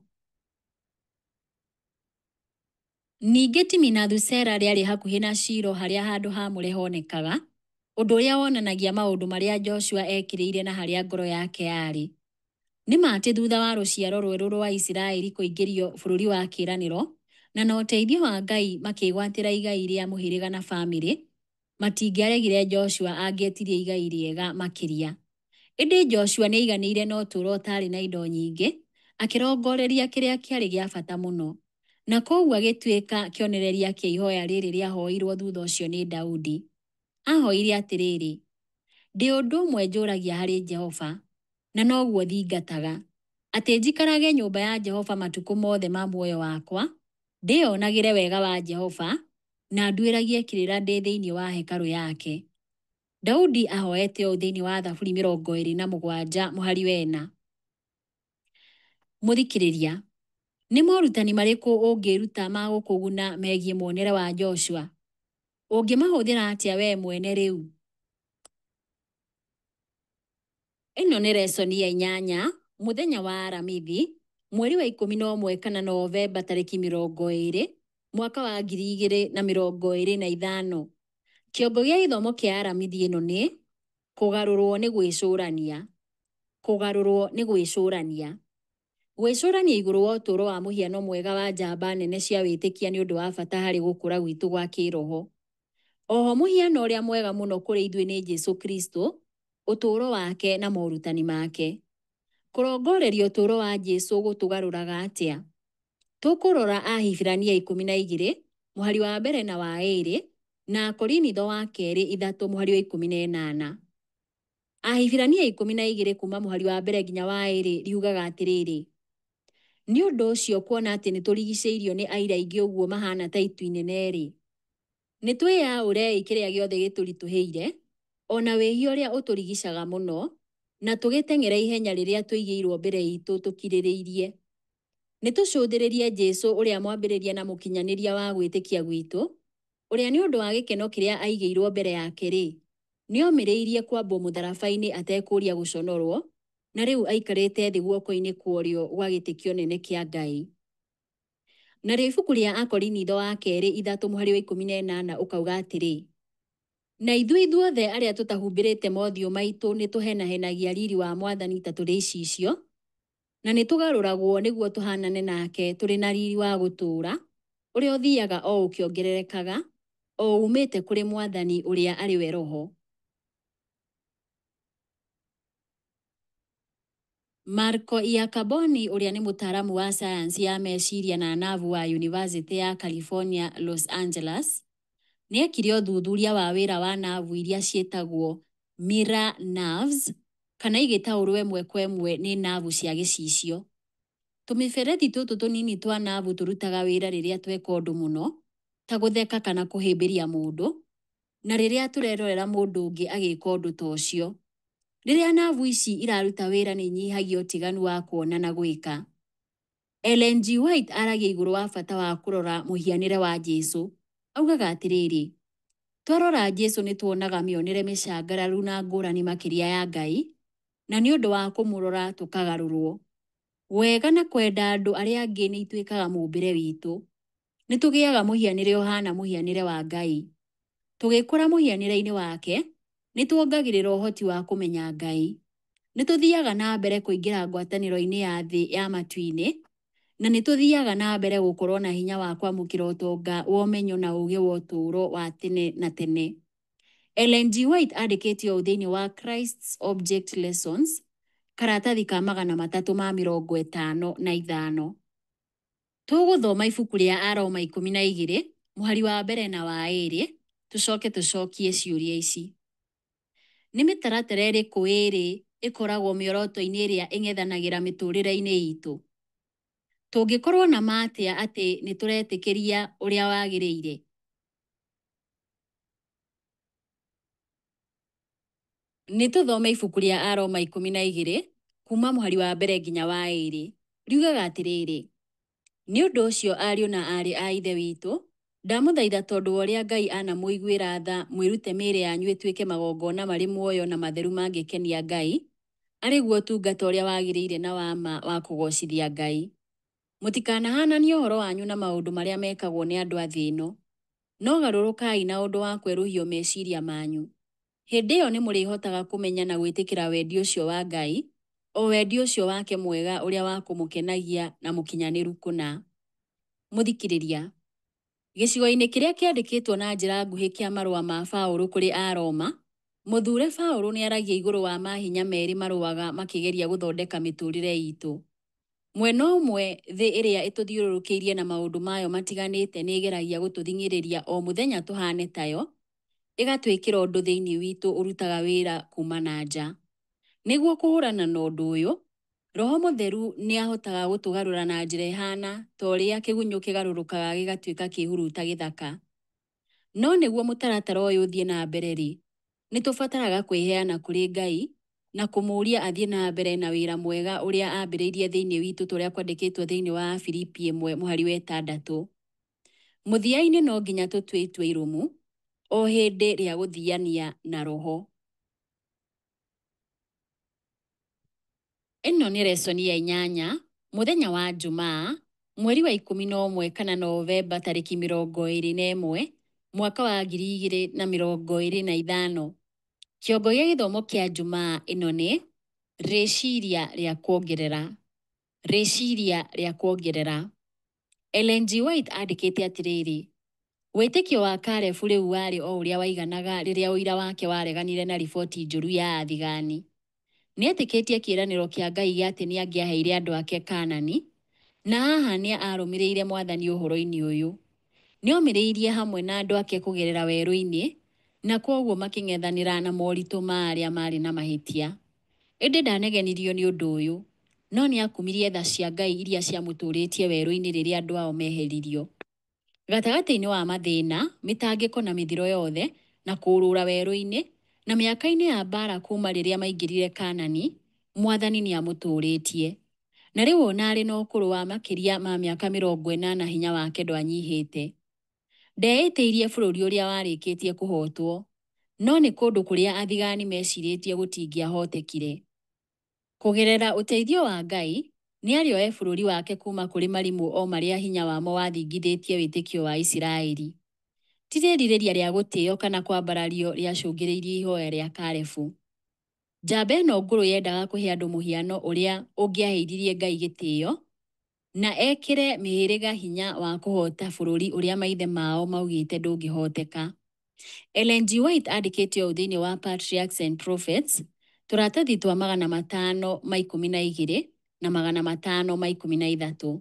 Ningĩ Timinathu-sera rĩarĩ hakuhĩ na Shilo harĩa handũ haamũre honekaga, ũndũ ũrĩa wonanagia maũndũ marĩa Joshua eekĩrĩire na harĩa ngoro yake yarĩ. Nĩ ma atĩ thutha wa rũciaro rwerũ rwa Isiraeli kũingĩrio Bũrũri wa Kĩĩranĩro, na na ũteithio wa Ngai makĩĩgwatĩra igai rĩa mũhĩrĩga na famĩlĩ, matingĩaregire Joshua angĩetirie igai rĩega makĩria. Ĩndĩ Joshua nĩ aiganĩire na ũtũũro ũtaarĩ na indo nyingĩ, akĩrongoreria kĩrĩa kĩarĩ gĩa bata mũno. Na kwoguo agĩtuĩka kĩonereria kĩa ihoya rĩrĩ rĩahoirũo thutha ũcio nĩ Daudi. Aahoire atĩrĩrĩ, Ndĩ ũndũ ũmwe njũragia harĩ Jehova, na noguo thingataga, atĩ njikarage nyũmba ya Jehova matukũ mothe ma muoyo wakwa, ndĩĩonagĩre wega wa Jehova, na nduĩragie kĩrĩra ndĩ thĩinĩ wa hekarũ yake. Daudi ahoete ũũ thĩinĩ wa Thaburi 27 mũhari wa 4. Mũthikĩrĩria, nĩ morutani marĩkũ ũngĩĩruta ma gũkũguna megiĩ muonere wa Joshua? Ũngĩmahũthĩra atĩa wee mwene rĩu? Ĩno nĩ resoni ya inyanya, mũthenya wa Aramithi, mweri wa 11 kana Novemba tarĩki 20, mwaka wa 2025. Kĩongo gĩa gĩthomo kĩa Aramithi ĩno nĩ kũgarũrwo nĩ gwĩcũrania. Kũgarũrwo nĩ gwĩcũrania. Gwĩcũrania igũrũ wa ũtũũro wa mũhiano mwega wa njamba nene cia wĩtĩkia nĩ ũndũ wa bata harĩ gũkũra gwitũ gwa kĩĩroho. Oho mũhiano ũrĩa mwega mũno kũrĩ ithuĩ nĩ Jesu Kristo, ũtũũro wake na morutani make. Kũrongoreria ũtũũro wa Jesu gũtũgarũraga atĩa? Tũkũrora Ahibirania 12 mũhari wa mbere na wa ĩrĩ na Akorinitho wa kerĩ 3 mũhari wa 18. Ahibirania 12 kuma mũhari wa mbere nginya wa ĩrĩ riugaga atĩrĩrĩ, nĩ ũndũ ũcio kuona atĩ nĩ tũrigicĩirio nĩ aira aingĩ ũguo mahaana ta itu inene-rĩ, nĩ twĩyaũrei kĩrĩa gĩothe gĩtũritũhĩire, o na wĩhia ũrĩa ũtũrigicaga mũno, na tũgĩteng'ere ihenya rĩrĩa tũigĩirwo mbere itũ tũkirĩrĩirie. Nĩ tũcũthĩrĩrie Jesu ũrĩa mwambĩrĩria na mũkinyanĩria wa gwĩtĩkia gwitũ, ũrĩa nĩ ũndũ wa gĩkeno kĩrĩa aigĩirwo mbere yake-rĩ, nĩomĩrĩirie kwambwo mũtharaba-inĩ atekũũria gũconorwo, na rĩu aikarĩte thĩ guoko-inĩ kwa ũrĩo gwa gĩtĩ kĩa ũnene kĩa Ngai. Narĩo ibuku rĩa Akorinitho wa kerĩ 3 mũhari wa 18 ũkauga atĩrĩ, na ithuĩ ithuothe arĩa tũtahumbĩrĩte mothiũ maitũ nĩ tũhenahenagia riri wa Mwathani ta tũrĩ icicio, na nĩ tũgarũragwo nĩguo tũhaanane nake tũrĩ na riri wa gũtũũra, ũrĩa ũthiaga o ũkĩongererekaga, o uumĩte kũrĩ Mwathani ũrĩa arĩ we Roho. Marco Iacoboni ũrĩa nĩ mũtaaramu wa sayansi ya meciria na navu wa Yunivasĩtĩ ya California, Los Angeles, nĩ eekire ũthuthuria wa wĩra wa navu iria ciĩtagwo mirror nerves, kana igĩtaũrwo ĩmwe kwa ĩmwe nĩ navu cia gĩcicio. Tũmĩberethi tũtũ tũnini twa navu tũrutaga wĩra rĩrĩa tweka ũndũ mũno, ta gũtheka kana kũhĩmbĩria mũndũ, na rĩrĩa tũrerorera mũndũ ũngĩ agĩka ũndũ ta ũcio. Rĩrĩa navu ici iraruta wĩra nĩ inyihagia ũtiganu wa kuona na gwĩka. Ellen G. White aragia igũrũ wa bata wa kũrora mũhianĩre wa Jesu. Augaga atĩrĩrĩ, twarora Jesu nĩ tuonaga mĩonere mĩcangararu na ngũrani makĩria ya Ngai, na nĩ ũndũ wa kũmũrora tũkagarũrwo. Wega na kwenda andũ arĩa angĩ nĩ ituĩkaga mũũmbĩre witũ. Nĩ tũgĩaga mũhianĩre ũhaana mũhianĩre wa Ngai. Tũgĩkũra mũhianĩre-inĩ wake, nĩ tuongagĩrĩra ũhoti wa kũmenya Ngai. Nĩ tũthiaga na mbere kũingĩra ngwatanĩro-inĩ ya thĩ ya matu-inĩ, na nĩ tũthiaga na mbere gũkorũo na hinya wa kwamũkĩra ũtonga wa ũmenyo na ũũgĩ wa ũtũũro wa tene na tene. Ellen G. White andĩkĩte ũũ thĩinĩ wa Christ's Object Lessons, karatathi ka 355. Tũgũthoma ibuku rĩa Aroma 12 mũhari wa mbere na wa ĩrĩ, tũcoke tũcokie ciũria ici. Nĩ mĩtaratara ĩrĩkũ ĩrĩ ĩkoragwo mĩoroto-inĩ ĩrĩa ĩng'ethanagĩra mĩtũũrĩre-inĩ itũ? Tũngĩkorũo na ma atĩa atĩ nĩ tũretĩkĩria ũrĩa wagĩrĩire? Nĩ tũthome ibuku rĩa Aroma 12 kuuma mũhari wa mbere nginya wa ĩrĩ. Riugaga atĩrĩrĩ, nĩ ũndũ ũcio ariũ na aarĩ a Ithe witũ, ndamũthaitha tondũ wa ũrĩa Ngai anamũiguĩra tha mwĩrute mĩĩrĩ yanyu ĩtuĩke magongona marĩ muoyo na matheru mangĩkenia Ngai, arĩ guo ũtungata ũrĩa wagĩrĩire na wa ma wa kũgoocithia Ngai. Mũtikanahaananie ũhoro wanyu na maũndũ marĩa mekagwo nĩ andũ a thĩ ĩno, no garũrũkai na ũndũ wa kwerũhio meciria manyu. Hĩndĩ ĩyo nĩ mũrĩhotaga kũmenya na gwĩtĩkĩra wendi ũcio wa Ngai, o wendi ũcio wake mwega ũrĩa wa kũmũkenagia na mũkinyanĩru kũna. Mũthikĩrĩria, gĩcigo-inĩ kĩrĩa kĩandĩkĩtwo na njĩra nguhĩ kĩa marũa ma Paũlũ kũrĩ Aroma, mũthure Paũlũ nĩaragia igũrũ wa mahinya merĩ marũaga makĩgeria gũthondeka mĩtũrĩre itũ. Mwena ũmwe, thĩ ĩrĩa ĩtũthiũrũrũkĩirie na maũndũ mayo matiganĩte nĩ ĩgeragia gũtũthing'ĩrĩria o mũthenya tũhane tayo, ĩgatwĩkĩra ũndũ thĩinĩ witũ ũrutaga wĩra kuma na nja. Nĩguo kũhũrana na ũndũ ũyũ, Roho Mũtheru nĩ ahotaga gũtũgarũra na njĩra ĩhana ta ũrĩa kĩgunyũ kĩgarũrũkaga gĩgatuĩka kĩhuruta gĩthaka. No nĩguo mũtaratara ũyũ ũthiĩ na mbere-rĩ, nĩ tũbataraga kwĩheana kũrĩ Ngai na kũmũũria athiĩ na mbere na wĩra mwega ũrĩa ambĩrĩirie thĩinĩ witũ ta ũrĩa kwandĩkĩtwo thĩinĩ wa Afilipi 1 mũhari wa 6. Mũthia-inĩ no nginya tũtue itua irũmu o hĩndĩ rĩa gũthiania na Roho. Ĩno nĩ resoni ya inyanya, mũthenya wa Njumaa, mweri wa 11 kana Novemba tarĩki 21, mwaka wa 2025. Kĩongo gĩa gĩthomo kĩa Njumaa ĩno nĩ rĩciria rĩa kuongerera. Rĩciria rĩa kuongerera. Ellen G. White andĩkĩte atĩrĩrĩ, wĩtĩkio wa Kalebu rĩu warĩ o ũrĩa waiganaga rĩrĩa ũira wake wareganire na riboti njũru ya athigani. Nĩetĩkĩtie kĩĩranĩro kĩa Ngai gĩa atĩ nĩangĩaheire andũ ake Kaanani, na haha nĩ arũmĩrĩire Mwathani ũhoro-inĩ ũyũ. Nĩomĩrĩirie hamwe na andũ ake kũgerera werũ-inĩ, na kwoguo makĩng'ethanĩra na moritũ ma arĩa maarĩ na mahĩtia. Ĩndĩ ndanegenirio nĩ ũndũ ũyũ, no nĩakumirie tha cia Ngai iria ciamũtũũrĩtie werũ-inĩ rĩrĩa andũ ao meheririo. Gatagatĩ-inĩ wa mathĩna, mĩtangĩko na mĩthiro yothe, na kũũrũra werũ-inĩ, na mĩaka-inĩ ya mbaara kuuma rĩrĩa maingĩrire Kaanani, Mwathani nĩamũtũũrĩtie. Na rĩu o na arĩ na ũkũrũ wa makĩria ma mĩaka 80 hinya wake ndwanyihĩte. Ndeĩtĩirie bũrũri ũrĩa warĩkĩtie kũhootwo, no nĩ kũndũ kũrĩa athigani mecirĩtie gũtingĩahotekire. Kũgerera ũteithio wa Ngai, nĩarĩoe bũrũri wake kuuma kũrĩ marimũ o marĩa hinya wamo wathingithĩtie wĩtĩkio wa Isiraeli. Ti rĩrirĩria rĩa gũtĩo kana kwambarario rĩacũngĩrĩirie ihoya rĩa Kalebu. Njamba ĩno ngũrũ yendaga kũhe andũ mũhiano ũrĩa ũngĩaheithirie Ngai gĩtĩo na ekĩre mĩhĩrĩga hinya wa kũhoota bũrũri ũrĩa maithe mao maugĩte ndũngĩhoteka. Ellen G. White andĩkĩte ũũ thĩinĩ wa Patriarchs and Prophets, tũratathi twa 512 na 513.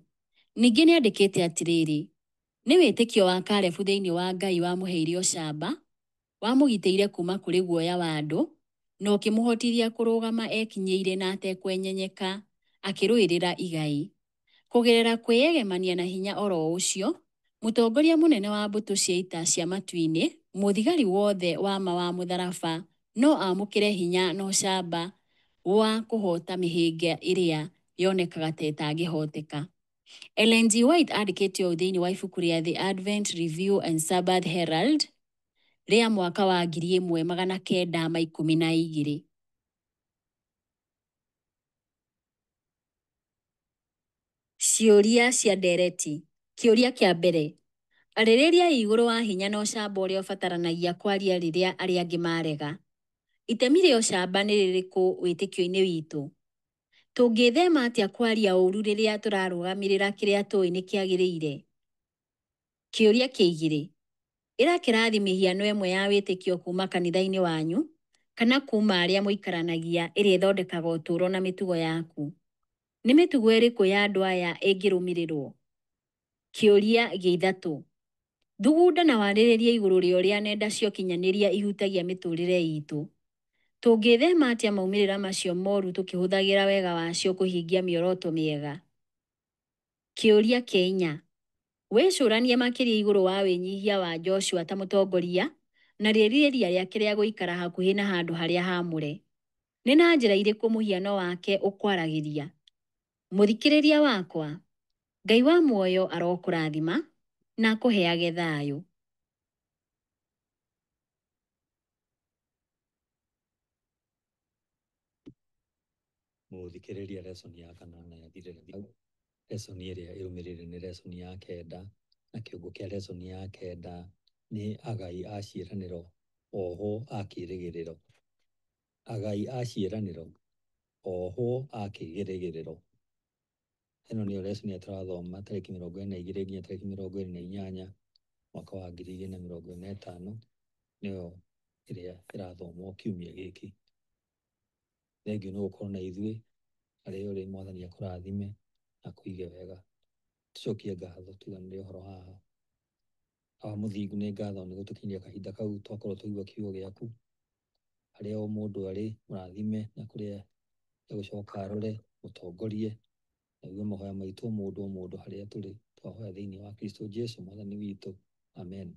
Ningĩ nĩandĩkĩte atĩrĩrĩ, nĩ wĩtĩkio wa Kalebu thĩinĩ wa Ngai wamũheire ũcamba, wamũgitĩire kuuma kũrĩ guoya wa andũ, na ũkĩmũhotithia kũrũgama ekinyĩire na atekwenyenyeka akĩrũĩrĩra igai. Kũgerera kwĩyegemania na hinya oro ũcio, mũtongoria mũnene wa mbũtũ cia ita cia matu-inĩ, mũthigari wothe wa ma wa mũtharaba, no amũkĩre hinya na ũcamba wa kũhoota mĩhĩnga ĩrĩa yonekaga ta ĩtangĩhoteka. Ellen G. White andĩkĩte ũũ thĩinĩ wa ibuku rĩa The Advent Review and Sabbath Herald rĩa mwaka wa 1912. Ciũria cia ndereti. Kĩũria kĩa mbere. Arĩrĩria igũrũ wa hinya na ũcamba ũrĩa ũbataranagia kwaria rĩrĩa arĩa angĩ marega. Itemi rĩa ũcamba nĩ rĩrĩkũ wĩtĩkio-inĩ witũ? Tũngĩĩthema atĩa kwaria ũũru rĩrĩa tũrarũgamĩrĩra kĩrĩa tũĩ nĩ kĩagĩrĩire? Kĩũria kĩa igĩrĩ. Ĩra kĩrathi mĩhiano ĩmwe ya wĩtĩkio kuuma kanitha-inĩ wanyu kana kuuma arĩa mũikaranagia ĩrĩa ĩthondekaga ũtũũro na mĩtugo yaku. Nĩ mĩtugo ĩrĩkũ ya andũ aya ĩngĩrũmĩrĩrwo? Kĩũria gĩa ithatũ. Thugunda na warĩrĩrie igũrũ rĩa ũrĩa nenda cia ũkinyanĩria ihutagia mĩtũrĩre itũ. Tũngĩĩthema atĩa maumĩrĩra macio moru tũkĩhũthagĩra wega wacio kũhingia mĩoroto mĩega? Kĩũria kĩa inya. Wĩcũranie makĩria igũrũ wa wĩnyihia wa Joshua ta mũtongoria na rĩrirĩria rĩake rĩa gũikara hakuhĩ na handũ harĩa haamũre. Nĩ na njĩra irĩkũ mũhiano wake ũkwaragĩria? Mũthikĩrĩria wakwa, Ngai wa muoyo arokũrathima na akũheage thayũ. Mũthikĩrĩria lesson ya kanana yathirĩra hau. Lesson ĩrĩa ĩrũmĩrĩire nĩ lesson ya kenda, na kĩongo kĩa lesson ya kenda nĩ agai a ciĩranĩro oho a kĩĩrĩgĩrĩro. Agai a ciĩranĩro Ohwo a kĩĩrĩgĩrĩro. Ĩno nĩyo lesson ĩrĩa tũrathoma tarĩki 22 nginya tarĩki 28 mwaka wa 2025, nĩyo ĩrĩa ĩrathomwo kiumia gĩkĩ. Thengiũ nĩ gũkorwo na ithuĩ harĩa ũrĩ, Mwathani akũrathime na akũige wega. Tũcokie ngatho tuganĩre ũhoro haha. Awa Mũthingu, nĩ ngatho nĩ gũtũkinyia kahinda kau twakorwo twaigua kiugo gĩaku. Harĩa o mũndũ arĩ, mũrathime na kũrĩa egũcoka arore, mũtongorie, na ũigue mahoya maitũ o mũndũ o mũndũ harĩa tũrĩ. Twahoya thĩinĩ wa Kristo Jesu Mwathani witũ. Amen.